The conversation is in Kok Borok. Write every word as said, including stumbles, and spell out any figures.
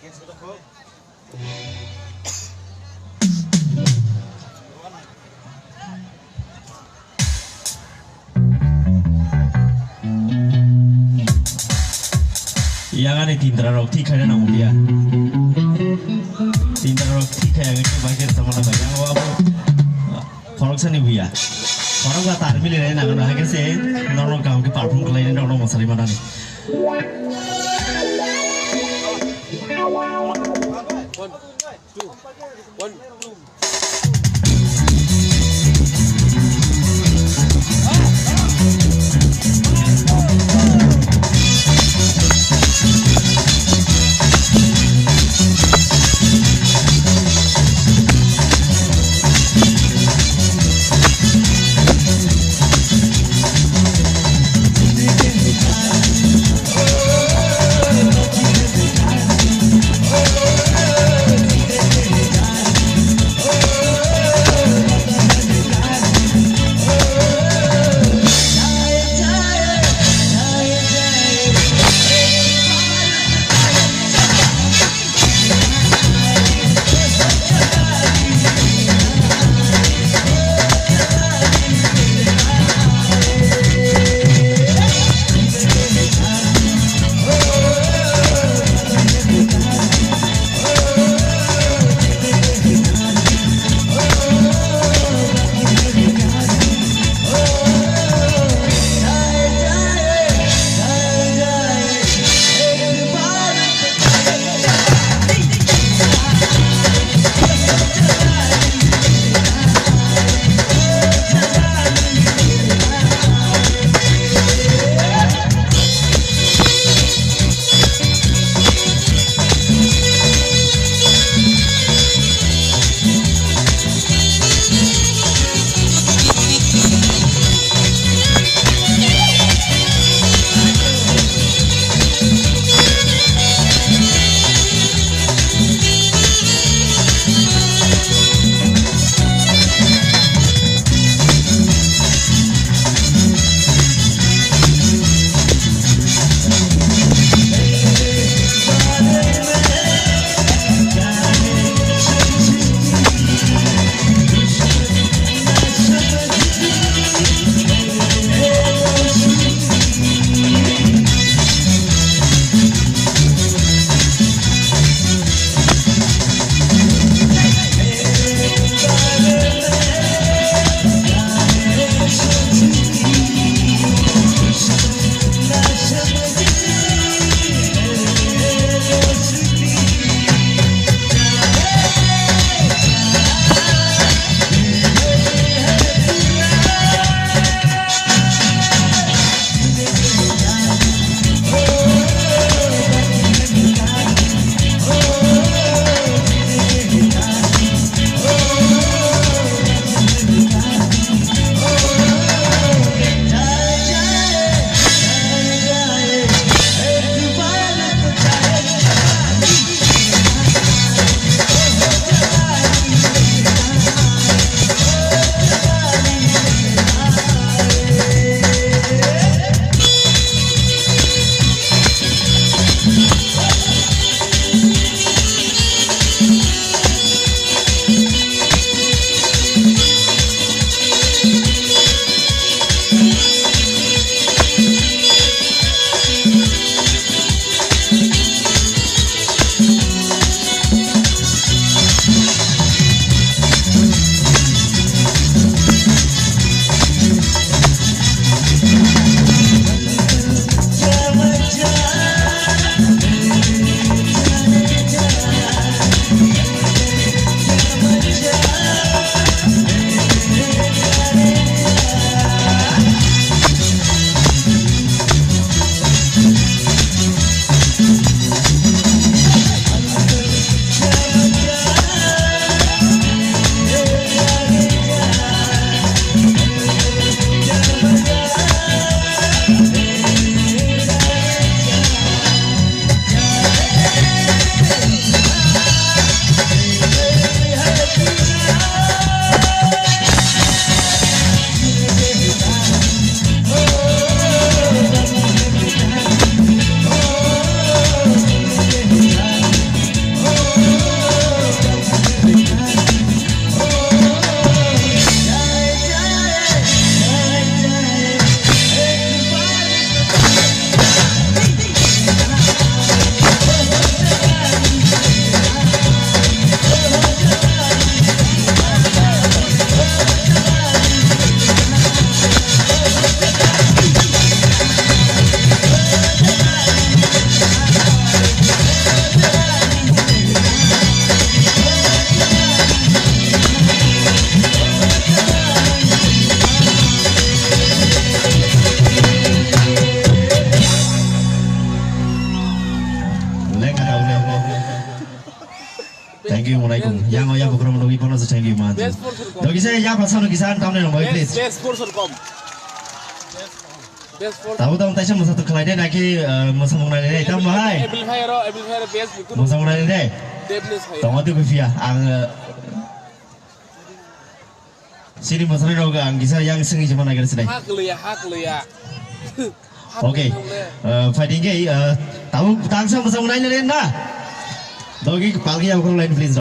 Yang ani tintra rok thik khaina nango dia. Tintra rok thik khai ang khe bai khe tamo na bai. Yang abo khorok sani buya. Khorok ba tar mili rai nango na hakhe se norok kaham khe perform khlai nai norok mosari manani. Lek kata ule. Thank you, Mulaikum. Yang o yang bukhrom nugwi bono se thank you man. Best person kom. Dogi se ya pasano kisan tamne nang bai, please. Best person kom. Best person. Tabu tam taisa musa tu khlai de naki, eh, musa mung nai de tam bahai. Ebil Bhai ro, Ebil Bhai ro best bukhrom. Musa mung nai de. Debless hai. Tong atu kufiya ang, eh, Sini masani rok ang kisa yang sini cuma nagar sini. Hak liya, hak liya. Okay. Uh, fighting ke, uh, tahu tangsa masa mulai ni na. Dogi palgi yang kurang lain, please.